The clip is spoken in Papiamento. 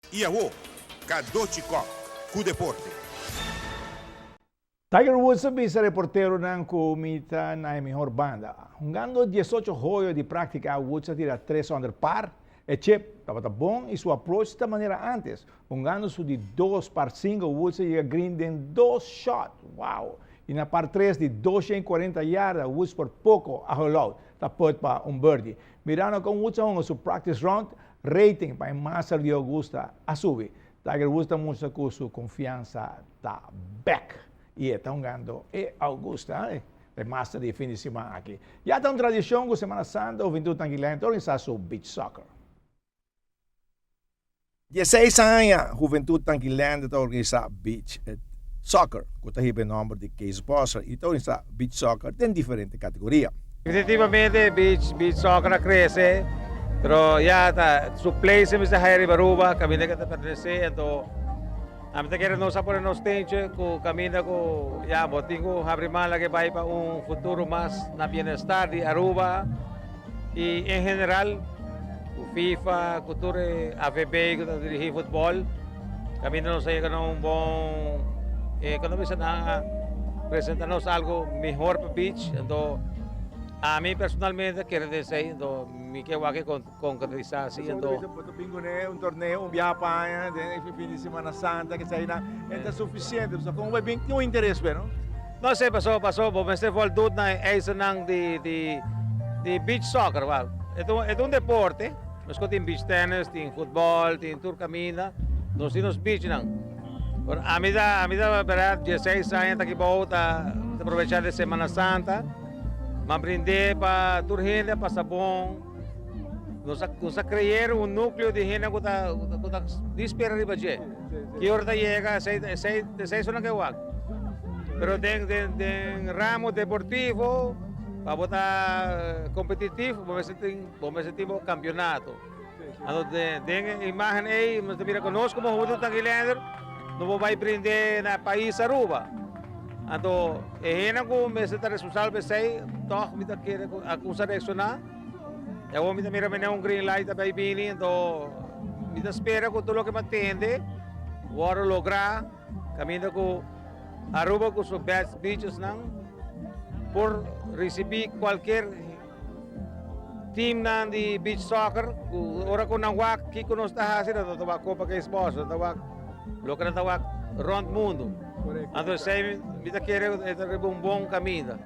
Y awo, Cadochi Kock cu deporte. Tiger Woods a bisa reporteronan cu mi ta na e mihor banda. Hungando 18 hoyo di practica, Woods a tira 3 under par. E chip tabata bon y su approach ta manera antes. Hungando su di dos par 5, Woods a yega green den dos shot. Wow! Y na par 3 di 240 yarda, Woods por poco a hole out, ta putt pa un birdie. Mirando con Woods a hunga su practice round, rating pa e Master di Augusta a subi. Tiger Woods ta mustra cu su confiansa ta back y e ta hungando e Augusta, e Master di fin di siman aki. Ya ta un tradicion cu Semana Santa Huventud Tanki Leendert ta organisa su beach soccer. 16 aña Huventud Tanki Leendert ta organisa beach soccer, cu ta hiba e nomber di Kees Bosser y ta organisa beach soccer den diferente categoria. Definitivamente beach soccer a crece, pero ya ta su place mester haya riba Aruba, caminda cu ta pertenece, anto ami ta kere nos a pone nos tentje cu caminda cu ya bo tin cu habri man laga e bay pa un futuro mas na bienestar di Aruba y en general cu FIFA, cu tur e AVB cu ta dirigi futbol, caminda nos a yega na un bon, cuando bisa nan a presenta nos algo mihor pa beach, anto ami personalmente kere den esey, anto mi ke wak e concretisa asi, anto. Bo ta bin cune un torneo un biaha pa aña den e fin di Semana Santa kesey nan, e ta suficiente, pasobra como bo bin tin un interes pe no? No si, pasobra pasobra bo mester voldoet na e eisennan di di di beach soccer, wak e ta e ta un deporte, meskos tin beach tennis, tin futbol, tin tur caminda, nos tin nos beachnan. Pero ami ta ami ta berdad 16 aña ta aki bou ta aprovecha di Semana Santa, m'a brind'é pa tur hende a pasa bon, nos a nos a creer un nucleo di hende ku ta ku ta di spera riba dje, ki ora ta yega esei esei esei so nan ke wak. Pero den den den ramo deportivo pa bo ta competitivo bo mester tin bo mester tin bo campeonato. Anto den e imagen ei nos ta mira ku nos komo Huventud Tanki Leendert no por bai brind'é na pais Aruba. Anto e hendenan ku mester ta responsabel pa esei tòg mi ta kere ku a kumsa reakshoná. I awor mi ta mira manera un green light ta bai bini anto mi ta spera ku tur loke mi a tende wòrdu lográ kaminda ku Aruba ku su best beachesnan por risibí kualkier teamnan di beach soccer ku ora ku nan wak kiko nos ta hasi nan ta wak Copa Kees Bos nan ta wak loke nan ta wak rond mundu. Anto esei mi ta kere e ta riba un bon kaminda.